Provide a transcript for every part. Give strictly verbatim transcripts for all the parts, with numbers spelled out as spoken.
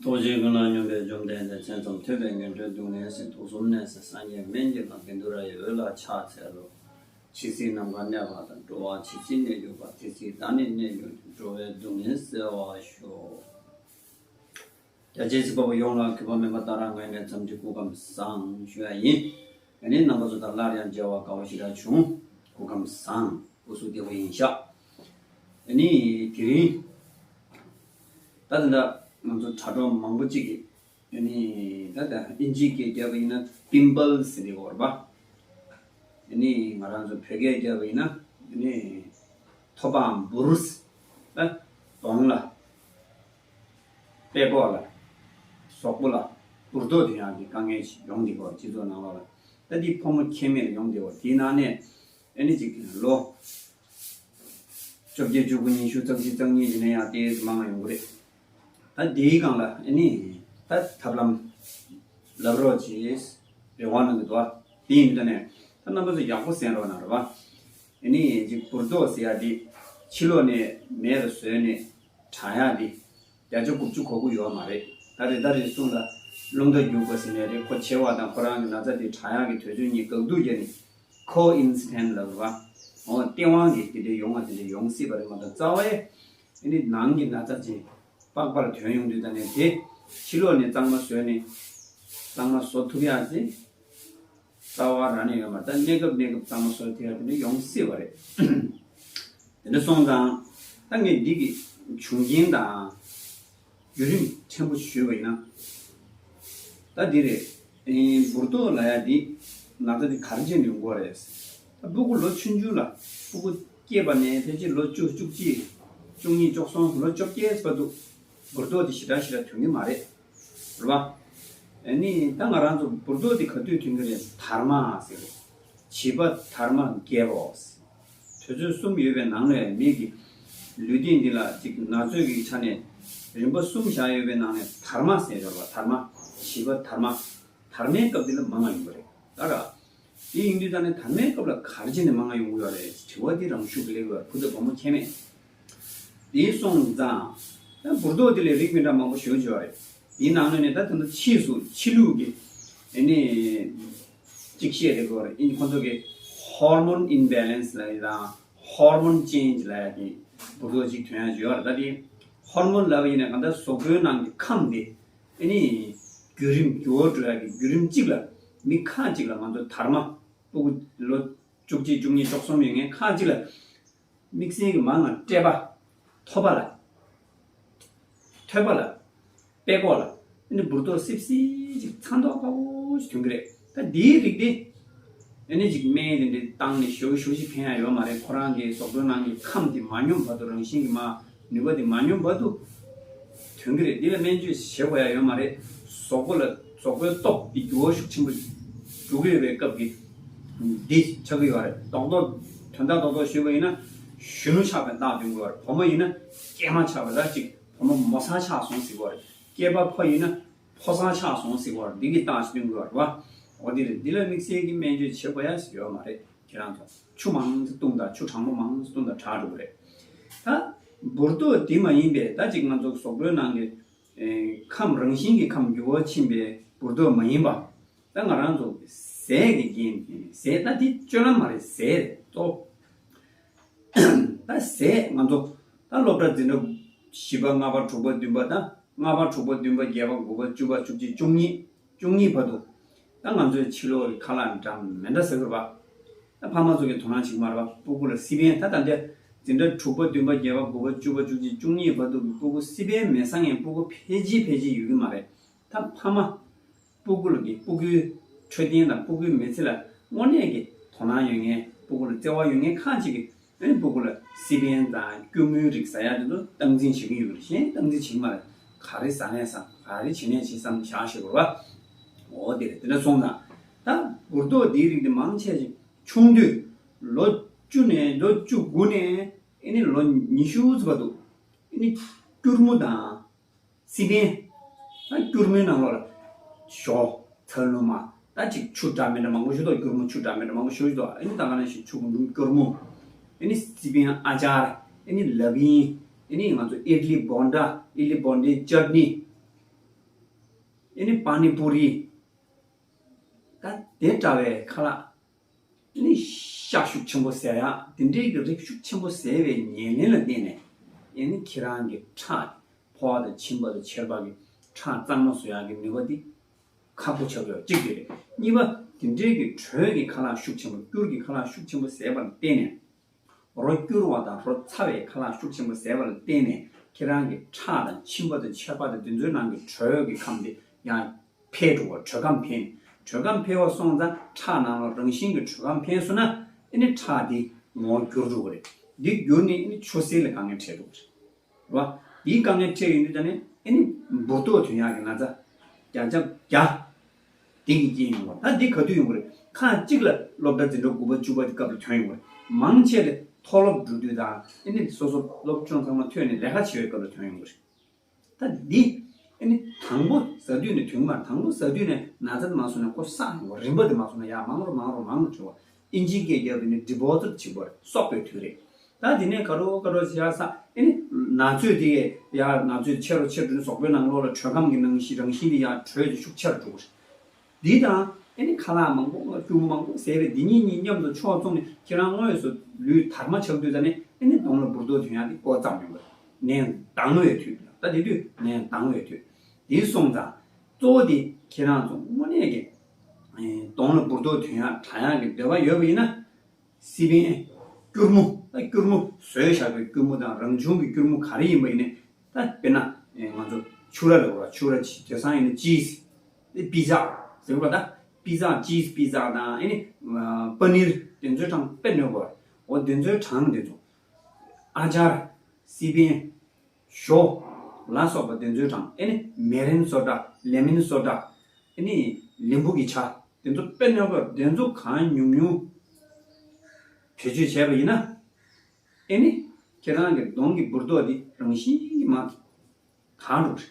ཐུགས་རྗེ་ཀུན་ལ་སྙོམས་པའི་བཅོམ་ལྡན་འདས། མཚན་ཙམ་ཐོས་པས་ངན་འགྲོའི་སྡུག་བསྔལ་སེལ། དུག་གསུམ་ནད་སེལ་སངས་རྒྱས་སྨན་གྱི་བླ། བཻ་ཌཱུརྱ་ཡི་འོད་ལ་ཕྱག་འཚལ་ལོ། ཇི་སྲིད་ནམ་མཁའ་གནས་པ་དང་། འགྲོ་བ་ཇི་སྲིད་གནས་གྱུར་པ། དེ་སྲིད་བདག་ནི་གནས་གྱུར་ཅིང་། འགྲོ་བའི་སྡུག་བསྔལ་སེལ་བར་ཤོག། རྒྱ་ཆེའི་གཟིགས་པ་པོ་ཡོངས་ལ་གུས་པ་མེད་པ་ལྟར་ངས་ནས་འཚམས་འདྲི་སྐུ་ཁམས་བཟང་ཞུ་ཡ་ཡིན། ཨ་ནི་རྣམ་པ་ཚོ་དང་སླར་ཡང་མཇལ་བ་དགའ་བ་ཞེ་དྲག་བྱུང་། སྐུ་ཁམས་བཟང་། སྐུ་གཟུགས་བདེ་པོ་ཡིན་ཤག། ཨ་ནི་དེ་རིང་ད་དེ་འདྲ་ང་ཚོ་དྲ་གྲོགས་མང་པོ་གཅིག་གིས་ཨ་ནི་ད་ལྟ་ཨིན་ཇིའི་སྐད་རྒྱབ་པ་ཡིན་ན་པིམ་པལ་ཟེར་གྱི་ཡོད་རེད་པ། ཨ་ནི་ང་རང་ཚོ་བོད་སྐད་རྒྱབ་པ་ཡིན་ན་ཨ་ནི་ཐོ་པའམ་འབུར་ཟེར། ཨ་གདོང་ལ། པད་ཀོག་ལ། གཟུགས་པོ་ལ་འབུར་ཏོག་ཐོན་ཡག་གི་དཀའ་ངལ་ཞིག་ཡོང་གི་ཡོད་སྤྱི་ཚོགས་ནང་ལོགས་ལ། ད་འདི་ཕོ་མོ་ཁྱད་མེད་ལ་ཡོང་གི་ཡོད། དེའི་ནང་ནས་ཨ་ནི་ཅིག་ལོ་བཅོ་བརྒྱད་བཅུ་དགུ་ཉི་ཤུ་རྩ་བཞི་རྩ་གཉིས་དེ་ནས་ཡང་ཏོག་ཙམ་མང་བ་ཡོང་གི་རེད། ད་དེའི་སྒང་ལ་ཨ་ནི་ད་ཐབས་ལམ་ལབ་རོགས་བྱེད་རེ་བ་གནང་གི་འདུག། ཨ་དེ་ཡིན་དུས་ད་ནས་ད་རྣམ་པ་ཚོ་ཡག་པོ་གསན་རོགས་གནང་རོགས། ཨ་ནི་ཅིག་འབུར་ཏོག་ཟེར་ཡ་དེ་ཕྱི་ལོགས་ནས་མེད་པ་བཟོས་ནས་དྲག་ཡག་དེ་བརྒྱ་ཆ་དགུ་བཅུ་གོ་དགུ་ཡོད་མ་རེད། ད་རེ་ད་རེ་གསུང་ལ་རླུང་རྟ་རྒྱུག་པ་ཟེར་ནས་རེད། ཁོ་བྱེད་པ་དང་ཁོ་རང་གི་ན་ཚ་དེ་དྲག་ཡག་གི་དུས་ཚོད་གཉིས་འགག་འདུག་རྒྱབ་ནས་ཁོ་ཨིན་སི་ཌེན་ཊི་ལབ་པ། འོ་སྟེས་དབང་གིས་དེ་འདྲའི་ཡོང་བ་དེ་འདྲའི་ཡོང་སྲིད་པ་རེད་མ་གཏོགས་རྩ་བའི་ཨ་ནི་ནང་གི་ན་ཚ་ཅིག་པགས་པར་ཐོན་ཡོང་དུས་ད་ནས་དེ་ཕྱི་ལོགས་ནས་གཙང་མ་བཟོས་ནས་གཙང་མ་བཟོ་ཐུབ་ཡག་ཅིག་རྩ་བ་རང་ནས་ཡོད་མ་རེད། ད་གནས་སྐབས་གནས་སྐབས་གཙང་མ་བཟོ་ཐུབ་ཡག་དེ་འདྲ་ཡོང་སྲིད་པ་རེད། དེ་འདྲ་སོང་ཙང་ད་ངས་འདི་གི་བྱུང་རྐྱེན་དང་བརྒྱུད་རིམ་ཕྲན་བུ་ཞུས་པ་ཡིན་ན། ད་འདི་རེད། ཨེ་འབུར་ཏོག་ལབ་ཡག་འདི་ན་ཚ་འདི་ག་རེ་བྱས་ནས་ཡོང་གི་རེད། ད་སྤུ་གུ་ལོ་ཆུང་ཆུང་ལ་སྤུ་གུ་སྐྱེས་པ་ནས་ཕལ་ཆེར་ལོ་བཅུ་བཅུ་གཅིག་བཅུ་གཉིས་བཅུ་གསུམ་ལོ་བཅོ་བརྒྱད་བར་དུ་འབུར་ཏོག་དེ་ཞེ་དྲག་ཞེ་དྲག་ཐོན་གྱི་མ་རེད། རེད་པ། ཨ་ནི་ད་ང་རང་ཚོ་འབུར་ཏོག་དེ་ག་དུས་ཐོན་གྱི་རེད། དར་མ་ཟེར། བྱིས་པ་དར་མ་རྒས་པ། དུས་ཚོད་གསུམ་ཡོད་པའི་ནང་ནས་མི་གི་ལུས་སྟེང་འདི་ལ་ཅིག་ན་ཚོད་ཀྱི་ཆ་ནས་རིམ་པ་གསུམ་བཞག་ཡོད་པའི་ནང་ནས་དར་མ་ཟེར་ཡོད་པ། དར་མ། བྱིས་པ་དར་མ། དར་མའི་སྐབས་འདི་ལ་མང་ང་ཡོང་གི་རེད། ད་ར། དེ་ཡིན་དུས་ད་ནི་དར་མའི་སྐབས་ལ་ག་རེ་བྱས་ནས་མང་ང་ཡོང་གི་ཡོད་རེད། དྲི་བ་འདི་རང་ཤུགས་ཀྱིས་སླེབས་ཡོད་རེད། བུ་དང་བུ་མོ་ཁྱད་མེད། དེ་སོང་ཙང་། ད་འབུར་ཏོག་དེ་ལས་རིགས་མི་འདྲ་མང་པོ་ཞེ་པོ་ཅིག་ཡོད་རེད། དེའི་ནང་ནས་ནི་ད་དེ་ཚོ་ཕྱིས་སུ་ཕྱི་ལུགས་ཀྱི་ཨ་ནི་གཅིག་བཤད་རེད་གོ་རེད། ཨིན་ཁོང་ཚོ་གི་hormone imbalance་ལབ་ཡ་དང་hormone change་ལབ་ཡ་གི་འབུར་ཏོག་ཅིག་ཐོན་ཡ་ཅིག་ཡོད་རེད། ད་དེ་hormone་ལབ་པ་ཡིན་ན་གང་ལྟར་གཟུགས་པོའི་ནང་གི་ཁམས་དེ་ཨ་ནི་བརྒྱུད་རིམ་འགྱུར་བ་འགྲོ་ཡ་གི་བརྒྱུད་རིམ་གཅིག་ལ་མི་ཁ་ཅིག་ལ་ང་ཚོ་དར་མ་སྤུ་གུ་ལོ་བཅུ་གཅིག་བཅུ་གཉིས་བཅུ་གསུམ་ཡོད་མཁན་ཁ་ཅིག་ལ། དམིགས་བསལ་གྱི་མང་ང་ཀྲད་པ། ཐོད་པ་ལ། ཐོད་པ་ལ། པད་ཀོག་ལ། ཨ་ནི་འབུར་ཏོག་སིབ་སིབ་ཅིག་ཚ་མདོག་དཀར་པོ་ཞིག་ཐོན་གྱི་རེད། ད་འདིའི་རིགས་དེ། ཨ་ནི་ཅིག་སྨན་དེ་འདྲ་བཏང་ནས་ཞེ་པོ་ཞེ་པོ་ཅིག་ཕན་ཡ་ཡོད་མ་རེད། ཁོ་རང་གི་གཟུགས་པོའི་ནང་གི་ཁམས་དེ་མ་སྙོམས་བར་དུ་རང་བཞིན་གྱི་མ་ནུས་པ་དེ་མ་སྙོམས་བར་དུ་ཐོན་གྱི་རེད། འདི་ལ་སྨན་བཅོས་བྱེད་དགོས་ཡ་ཡོད་མ་རེད། གཟུགས་པོ་ལ་གཟུགས་པོའི་སྟོབས་དེ་འགྱུར་བ་ཤུགས་ཆེན་པོ་འགྲོ་གི་ཡོད་པའི་སྐབས་ཀྱི་འདི་ཆགས་ཀྱི་ཡོད་རེད། རྡོག་རྡོག་དོན་དག་རྡོག་རྡོག་ཞུས་པ་ཡིན་ན་གཞོན་ནུ་ཆགས་པའི་རྟགས་སྟོན་གྱི་ཡོད་རེད། བུ་མོ་ཡིན་ན་སྐྱེས་མ་ཆགས་པའི་རྟགས་གཅིག་བུ་མོ་མོ་གསར་ཆགས་སོང་ཟེར་གྱི་ཡོད་རེད། སྐྱེས་པ་ཕོ་ཡིན་ན་ཕོ་གསར་ཆགས་སོང་ཟེར་གྱི་ཡོད་རེད། འདི་གི་རྟགས་ཤིག་སྟོན་གྱི་ཡོད་རེད་བ། འོ་འདི་རེད། འདི་ལ་དམིགས་བསལ་གྱི་སྨན་བཅོས་བྱེད་དགོས་ཡ་ཞིག་ཡོད་མ་རེད། ཁྱེད་རང་ཚོ་ཆུ་མང་ཙམ་བཏུང་དང་། ཆུ་གྲང་མོ་མང་ཙམ་བཏུང་དང་། དྲག་འགྲོ་གི་རེད། ད་འབུར་ཏོག་འདི་མ་ཡིན་པའི་ད་ཅིག་ང་ཚོ་གཟུགས་པོའི་ནང་གི་ཨེ་ཁམས་རང་བཞིན་གྱི་ཁམས་འགྱུར་བ་ཕྱིན་པའི་འབུར་ཏོག་མ་ཡིན་པ། ད་ང་རང་ཚོ་ཟས་ཀྱི་རྐྱེན་གྱིས། ཟས་ད་འདི་སྤྱོད་ལམ་མ་རེད། ཟས་རེད་གཙོ་བོ། ད་ཟས་ང་ཚོ་ད་སློབ་གྲྭ་འཛིན་གྲྭ་བཞི་པ་ལྔ་པ་དྲུག་པ་བདུན་པ། ད་ལྔ་པ་དྲུག་པ་བདུན་པ་བརྒྱད་པ་དགུ་པ་བཅུ་པ་བཅུ་གཅིག་བཅུ་གཉིས། བཅུ་གཉིས་བར་དུ། ད་ང་ཚོའི་ཕྱི་ལོགས་ཀྱི་ཁ་ལག་འདྲ་མི་འདྲ་ཟ་དགོས་པ། ད་ཕ་མ་ཚོ་གིས་དོ་སྣང་བྱེད་ཀྱི་མ་རེད་པ། སྤུ་གུ་ལ་སི་པན། ད་ད་ལྟ་འཛིན་གྲྭ་དྲུག་པ་བདུན་པ་བརྒྱད་པ་དགུ་པ་བཅུ་པ་བཅུ་གཅིག་བཅུ་གཉིས་བར་དུ་གི་སྤུ་གུ་སི་པན་མི་ཟ་མཁན་སྤུ་གུ་ཕལ་ཆེར་ཕལ་ཆེར་ཡོད་ཀྱི་མ་རེད། ད་ཕ་མ་སྤུ་གུ་ལ་གི་སྤུ་གུའི་འཕྲོད་བསྟེན་དང་སྤུ་གུའི་མི་ཚེ་ལ་དངོས་གནས་ཀྱི་དོ་སྣང་ཡོད་མཁན། སྤུ་གུ་ལ་བརྩེ་བ་ཡོད་མཁན་ཁག་ཅིག་གིས། ཨ་ནི་སྤུ་གུ་ལ་སི་པན་དང་སྐྱུར་མོའི་རིགས་ཟ་ཡག་དེ་ཚོ་སྟངས་འཛིན་བྱེད་ཀྱི་ཡོད་རེད། གཞན་སྟངས་འཛིན་བྱེད་ཀྱི་མ་རེད། ག་རེ་ཟ་ནས་ཟ། ག་རེ་བྱེད་ནས་བྱེད་བསམ་བཞག་བཞག་དགོས་པ། འོ་དེ་རེད། དེ་འདྲ་སོང་ཙང་ད་འབུར་ཏོག་འདིའི་རིགས་དེ་མང་ཆེ་ཞིག་ཆུང་དུས་ལོ་བཅུ་ནས་ལོ་བཅུ་དགུ་ནས་ཨ་ནི་ལོ་ཉི་ཤུ་ཙམ་བར་དུ་ཨ་ནི་སྐྱུར་མོ་དང་། སི་པན། ད་སྐྱུར་མོའི་ནང་ལོགས་ལ་ཞོ། ཚ་ལུ་མ། ད་ཅིག་ཆུ་འདྲ་མི་འདྲ་མང་པོ་ཞིག་འདུག། སྐྱུར་མོ་ཆུ་འདྲ་མི་འདྲ་མང་པོ་ཞིག་འདུག། ཨ་ནི་ད་ག་ནང་བཞིན་ཆུ་བུམ་བུམ་སྐྱུར་མོ། ཨ་ནི་སི་པན་ཨ་ཅར། ཨ་ནི་ལབ་ཡིན། ཨ་ནི་ང་ཚོ་ཨིཌ་ལི་བོན་ཌ། ཨིཌ་ལི་བོན་ཌའི་ཅཊ་ནི། ཨེ་ནི་པ་ནི་པུ་རི། ད་དེ་འདྲ་བའི་ཁ་ལག་ཨེ་ནི་ཤ་ཤུགས་ཆེན་པོ་ཟ་ཡག་དེ་འདྲའི་གི་རིགས་ཤུགས་ཆེན་པོ་ཟ་བའི་ཉེར་ལེན་ལ་བརྟེན་ནས། ཨེ་ནི་ཁྱེད་རང་གི་ཁྲག་ཕོ་བ་དང་མཆིན་པ་དང་མཆེར་པ་གི་ཁྲག་གཙང་མ་བཟོ་ཡག་གི་ནུས་པ་དེ་ཁག་པོ་ཆགས་ཡོད། གཅིག་དེ་རེད། གཉིས་པ། དེ་འདྲའི་གི་དྲོད་ཀྱི་ཁ་ལག་ཤུགས་ཆེན་པོ། སྐྱུར་གྱི་ཁ་ལག་ཤུགས་ཆེན་པོ་ཟས་པ་ལ་བརྟེན་ནས། རོ་སྐྱུར་བ་དང་རོ་ཚ་བའི་ཁ་ལག་ཤུགས་ཆེན་པོ་ཟས་པ་ལ་བརྟེན་ནས། ཁྱེད་རང་གི་ཁྲག་དང་མཆིན་པ་དང་མཆེར་པ་དང་དེ་ཚོའི་ནང་གི་དྲོད་ཀྱི་ཁམས་དེ་ཡང་འཕེལ་འགྲོ་བ། དྲོད་ཁམས་འཕེལ། དྲོད་ཁམས་འཕེལ་བ་སོང་ཙང་ཁྲག་ནང་ལ་རང་བཞིན་གྱི་དྲོད་ཁམས་འཕེལ་སོང་ན། ཨེ་ནི་ཁྲག་དེ་ངོ་བོ་འགྱུར་འགྲོ་གི་རེད། འདི་འགྱུར་ནས་ཨེ་ནི་ཆུ་སེར་ལ་དཀའ་ངལ་འཕྲད་འགྲོ་གི་རེད། རེད་བ། དེའི་དཀའ་ངལ་འཕྲད་ཡོང་དུས་ད་ནི་ཨེ་ནི་འབུར་ཏོག་ཐོན་ཡག་གི་ན་ཚ་བརྒྱ་ཆ་བརྒྱ་དེ་གི་རྐྱེན་ཡོང་བ། ད་འདི་ག་དུས་ཡོང་གི་རེད། ཁག་གཅིག་ལ་སློབ་གྲྭ་འཛིན་གྲྭ་དགུ་པ་བཅུ་པ་དེ་སྐབས་ལ་ཐོན་ཡོང་གི་རེད། མང་ཆེ་ལ་མཐོ་སློབ་འགྲོ་དུས་དང་ཨེ་ནི་སོ་སོ་སློབ་སྦྱོང་ཚང་མ་ཐོན་ནས་ལས་ཀ་བྱེད་པའི་སྐབས་ལ་ཐོན་ཡོང་གི་རེད། ད་འདི་ཨེ་ནི་དང་པོ་ཟ་དུས་ནས་ཐོན་གི་མ་རེད། དང་པོ་ཟ་དུས་ནས་ན་ཚ་དེ་མ་སོང་ནས་ཁོ་བསགས་ཡོང་བ། རིམ་པ་དེ་མ་སོང་ན་ཡར་མང་རུ་མང་རུ་མང་རུ་འགྲོ་བ། ཨིན་ཇིའི་སྐད་རྒྱབ་དུས་ནི་ཌི་པོ་ཟིཊ་བྱེད་པ་རེད། གསོག་པའི་དུས་རེད། ད་དེ་ནས་ག་རུ་ག་རུ་བྱེད་ཡག་ས། ཨེ་ནི་ན་ཚོད་དེ་ཡར་ན་ཚོད་ཆེ་རུ་ཆེ་རུ་ནས་གཟུགས་པོའི་ནང་ལོགས་ལ་དྲོད་ཁམས་ཀྱི་ནང་བཞིན་རང་བཞིན་དེ་ཡར་དྲོད་ཀྱི་ཤུགས་ཆེ་རུ་འགྲོ་གི་རེད། འདི་དང་ཨེ་ནི་ཁ་ལག་མང་པོ་སྐྱུར་མོ་མང་པོ་ཟས་པའི་འདི་གཉིས་གཉིས་མཉམ་དུ་ཕྱོགས་བཙུགས་ནས་ཁྱེད་རང་དངོས་སུ་ལུས་དར་མ་ཆགས་དུས་ད་ནི་ཨེ་ནི་གདོང་ལ་འབུར་ཏོག་ཐོན་ཡག་དེ་འགོ་བརྩམས་ཡོང་གི་རེད། ནད་ལྡང་བའི་དུས། ད་དེ་དུས་ནད་ལྡང་བའི་དུས། དེ་སོང་ཙང་གཙོ་བོ་དེ་ཁྱེད་རང་ཚོ་དངོས་གནས་ཀྱི་ཨེ་གདོང་ལ་འབུར་ཏོག་ཐོན་ཡག་དྲག་ཡག་གི་འདོད་པ་ཡོད་པ་ཡིན་ན། སི་པན། སྐྱུར་མོ། ད་སྐྱུར་མོ་བཟོས་བཞག་པའི་སྐྱུར་མོ་དང་རང་བྱུང་གི་སྐྱུར་མོ་ག་རེ་ཡིན་པ་ཡིན་ནའི། ད་དཔེར་ན་ང་ཚོ་ཕྱུ་ར་ལབ་དགོས་རེད། ཕྱུ་ར། དེང་སང་ཡིན་ན་ཅིས། དེ་པི་ཛ་ཟེར་དགོས་རེད། ད་པི་ཛ། ཅིས་པི་ཛ་དང་ཨེ་ནི་པ་ནིར། དེ་ཚོའི་གྲངས་དཔེ་ཉོ་དགོས་རེད། འོ་དེ་ཚོའི་གྲངས་དེ་ཚོ། ཨ་ཅར། སི་པན། ཞོ་ལ་སོགས་པ་དེ་ཚོའི་གྲངས། ཨེ་ནི་མེ་རན་སོ་ཌ། ལེ་མོན་སོ་ཌ། ཨེ་ནི་ལིམ་བུ་གི་ཇ། དེ་ཚོ་དཔེ་ཉོ་དགོས། དེ་ཚོ་གང་ཉུང་ཉུང་བེད་སྤྱོད་བྱས་པ་ཡིན་ན། ཨེ་ནི་ཁྱེད་རང་གི་གདོང་གི་འབུར་ཏོག་འདི་རང་བཞིན་གྱིས་མར་གང་འགྲོ་རེད།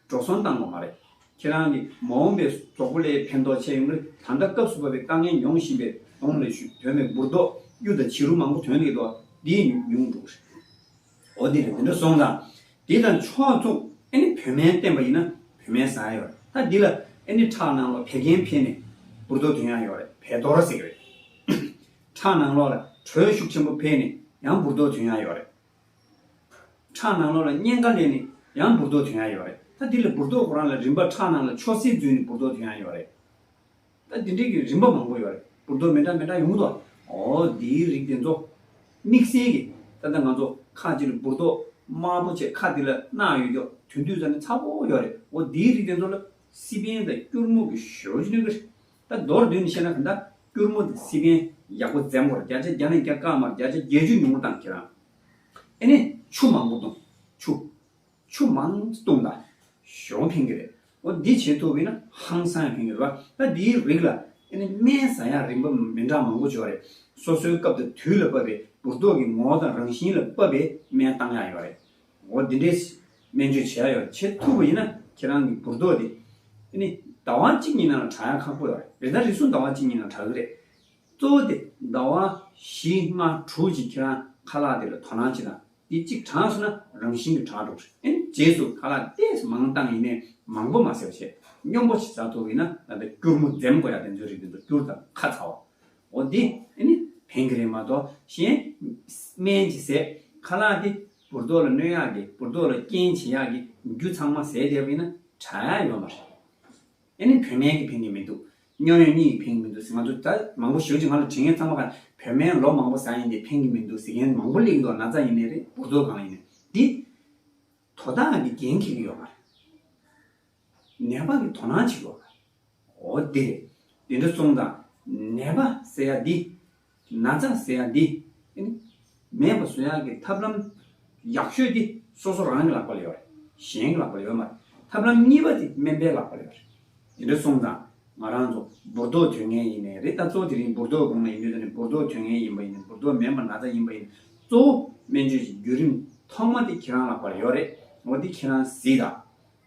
འགྲོ་སོང་བཏང་དགོས་མ་རེད། ཁྱེད་རང་གི་མ་འོངས་པའི་གཟུགས་པོ་ལ་ཕན་ཐོགས་ཆེ་ཡོང་གི་རེད། ད་ལྟ་སྐབས་སུ་བབས་པའི་དཀའ་ངལ་མྱོང་བཞིན་པའི་གདོང་ལ་ཞུ་དོན་མེད་འབུར་ཏོག་གཡུ་དང་བྱི་རུ་མང་པོ་ཐོན་གྱི་འདུག་འདི་ཉུང་འགྲོ་གི་རེད། འོ་འདི་རེད། འདི་འདྲ་སོང་ཙང་། འདི་དང་ཕྱོགས་མཚུངས་ཨེ་ནི་བོད་སྨན་བསྟེན་པ་ཡིན་ན་བོད་སྨན་ཟ་ཡ་ཡོད་རེད། ད་འདི་ལ་ཨེ་ནི་ཁྲག་ནང་ལ་བད་ཀན་འཕེལ་ནས་འབུར་ཏོག་ཐོན་ཡ་ཡོད་རེད། བད་གཏོར་ཟེར་གྱི་རེད། ཁྲག་ནང་ལོགས་ལ་དྲོད་ཤུགས་ཆེན་པོ་འཕེལ་ནས་ཡང་འབུར་ཏོག་ཐོན་ཡ་ཡོད་རེད། ཁྲག་ནང་ལོགས་ལ་གཉན་ཁ་སླེབས་ནས་ཡང་འབུར་ཏོག་ཐོན་ཡ་ཡོད་རེད། ད་འདི་ལ་འབུར་ཏོག་ཁོ་རང་ལ་རིམ་པ་ཁྲག་ནང་ལ་ཆུ་སེར་འཛུལ་ནས་འབུར་ཏོག་ཐོན་ཡ་ཡོད་རེད། ད་འདི་འདྲའི་གི་རིམ་པ་མང་པོ་ཡོད་རེད། འབུར་ཏོག་མི་འདྲ་མི་འདྲ་ཡོང་གི་འདུག་འོ་འདིའི་རིགས་དེ་ཚོ་དམིགས་བསལ་གྱི། ད་ལྟ་ང་ཚོ་ཁ་ཅིག་ལ་འབུར་ཏོག་དམར་པོ་བྱས། ཁ་འདི་ལ་རྣག་ཡོད་ཀྱོག་ཐོན་དུས་ཙ་ནས་ཚ་པོ་ཡོད་རེད། འོ་འདིའི་རིགས་དེ་ཚོ་ལ་སི་པན་དང་སྐྱུར་མོ་གི་ཞོ་ཅིག་སྣོན་གི་རེད། ད་མདོར་བསྡུས་ནས་བཤད་ན། ད་ལྟ་སྐྱུར་མོ་དང་སི་པན་ཡག་པོ་འཛེམ་དགོས་རེད། བརྒྱ་ཆ་བརྒྱ་ནས་བརྒྱ་བཀག་མ་རེད། བརྒྱ་ཆ་བརྒྱད་ཅུ་ཉུང་རུ་བཏང་། ཁྱེད་རང་ཨེ་ནི་ཆུ་མང་པོ་བཏུང་། ཆུ། ཆུ་མང་བཏུང་ད་ཞོ་ཕན་གི་རེད། འོ་འདི་བྱེད་ཐུབ་པ་ཡིན་ན་ཧང་སང་ཡང་ཕན་གི་རེད་བ། ད་འདིའི་རིགས་ལ་ཨེ་ནི་སྨན་ཟ་ཡ་རིམ་པ་མི་འདྲ་མང་པོ་ཡོད་རེད། སོ་སོའི་སྐབས་དང་དུས་ལ་བབས་པའི་འབུར་ཏོག་གི་ངོ་བོ་དང་རང་བཞིན་ལ་བབས་པའི་སྨན་བཏང་ཡ་ཡོད་རེད། འོ་འདི་འདྲའི་སྨན་བཅོས་བྱེད་ཡ་ཡོད་རེད། བྱེད་ཐུབ་པ་ཡིན་ན་ཁྱེད་རང་གི་འབུར་ཏོག་དེ་ཨེ་ནི་ཟླ་བ་གཅིག་གཉིས་ནང་ལ་དྲག་ཡ་ཁག་པོ་ཡོད་རེད། རེད། ད་རེ་ཟུང་ཟླ་བ་གཅིག་གཉིས་ནང་དྲག་གི་རེད། གཙོ་བོ་དེ་ཟླ་བ་བཞི་ལྔ་དྲུག་ཅིག་ཁྱེད་རང་ཁ་ལག་དེ་ལ་དོ་སྣང་བྱེད་དང་། དེ་གཅིག་དྲག་སོང་ན་རང་བཞིན་གྱིས་དྲག་འགྲོ་གི་རེད། ཨེ་ནི་རྗེས་སུ་ཁ་ལག་ཏོག་ཙམ་མང་བཏང་ཡིན་ནའི་མང་པོ་མ་ཟ་བྱས། སྙོམས་པོ་ཞིག་ཟ་ཐུབ་ཡིན་ན། ད་ལྟ་སྐྱུར་མོ་འཛེམ་དགོས་ཡ་དེ་ཚོའི་རིགས་དེ་ཚོ། སྐྱུར་དང་ཁ་ཚ་བ། འོ་འདི་ཨེ་ནི་ཕན་གྱི་རེད་མ་གཏོགས་གཞན་སྨན་གྱི་ཟས། ཁ་ལག་དེ་འབུར་ཏོག་ལ་གནོད་ཡག་གི། འབུར་ཏོག་ལ་རྐྱེན་བྱེད་ཡག་གི་རྒྱུ་ཚང་མ་ཟས་བསྡད་པ་ཡིན་ན་དྲག་ཡ་ཡོད་མ་རེད། ཨེ་ནི་བོད་སྨན་གྱིས་ཕན་གྱི་མི་འདུག་སྨྱོ་ཡོན་གཉིས་ཀྱིས་ཕན་གྱི་མི་འདུག་ཟེར། ང་ཚོ་ད་མང་པོ་ཞེ་པོ་ཅིག་ང་ལ་དྲི་ངན་ཚང་མ་ག་བོད་སྨན་ལོ་མང་པོ་ཟ་ཡིན་དེ་ཕན་གྱི་མི་འདུག་ཟེར་མཁན་མང་པོ་སླེབས་ཀྱི་འདུག་ན་ཚ་ཡིན་ནའི་རེད། འབུར་ཏོག་གང་ཡིན་ནའི། འདི་དོ་བདག་གིས་འགན་འཁྱེར་གྱི་ཡོད་མ་རེད། ནད་པ་གིས་དོ་སྣང་བྱེད་དགོས་པ་རེད། འོ་དེ་རེད། དེ་འདྲ་སོང་ཙང་ནད་པ་ཟེར་ཡ་འདི། ན་ཚ་ཟེར་ཡ་འདི་ཨེ་ནི་མེད་པ་བཟོ་ཡག་གི་ཐབས་ལམ་ཡག་ཤོས་འདི་སོ་སོ་རང་གི་ལག་པ་ལ་ཡོད་རེད། གཞན་གྱི་ལག་པ་ལ་ཡོད་མ་རེད། ཐབས་ལམ་གཉིས་པ་དེ་སྨན་པའི་ལག་པ་ལ་ཡོད་རེད། དེ་འདྲ་སོང་ཙང་ང་རང་ཚོ་འབུར་ཏོག་ཐོན་མཁན་ཡིན་ནའི་རེད། ད་གཙོ་བོ་དེ་རིང་འབུར་ཏོག་གོང་ལ་ཡིན་དུས། ད་ནི་འབུར་ཏོག་ཐོན་མཁན་ཡིན་པ་ཡིན་ནའི། འབུར་ཏོག་མིན་པ་ན་ཚ་ཡིན་པ་ཡིན་ནའི། གཙོ་བོ་སྨན་བཅོས་ཀྱི་བརྒྱུད་རིམ་ཐོག་མ་དེ་ཁྱེད་རང་ལག་པ་ལ་ཡོད་རེད། འོ་དེ་ཁྱེད་རང་གཟིགས་དང་།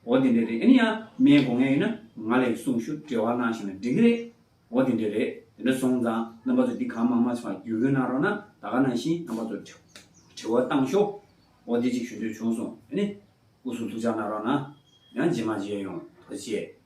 འོ་དེ་འདྲ་རེད། ཨ་ནི་ཡང་སྨན་དགོས་མཁན་ཡིན་ན་ང་ལ་གསུང་ཞུ། འབྲེལ་བ་གནང་ཤེས་ན་འགྲིག་གི་རེད། འོ་དེ་འདྲ་རེད། དེ་འདྲ་སོང་ཙང་རྣམ་པ་ཚོ་འདི་གང་མང་མང་ཞིག་བརྒྱུད་སྐུལ་གནང་རོགས་གནང་། ད་ག་ནང་བཞིན་རྣམ་པ་ཚོ་དྲི་དྲི་བ་བཏང་ཤོག་འོ་དེ་ཅིག་ཞུ་འདོད་བྱུང་སོང་། ཨ་ནི་སྐུ་གཟུགས་ཐུགས་ཅག་གནང་རོགས་གནང་། ཡང་རྗེས་མ་མཇལ་ཡོང་། ཐུགས་རྗེ་ཆེ།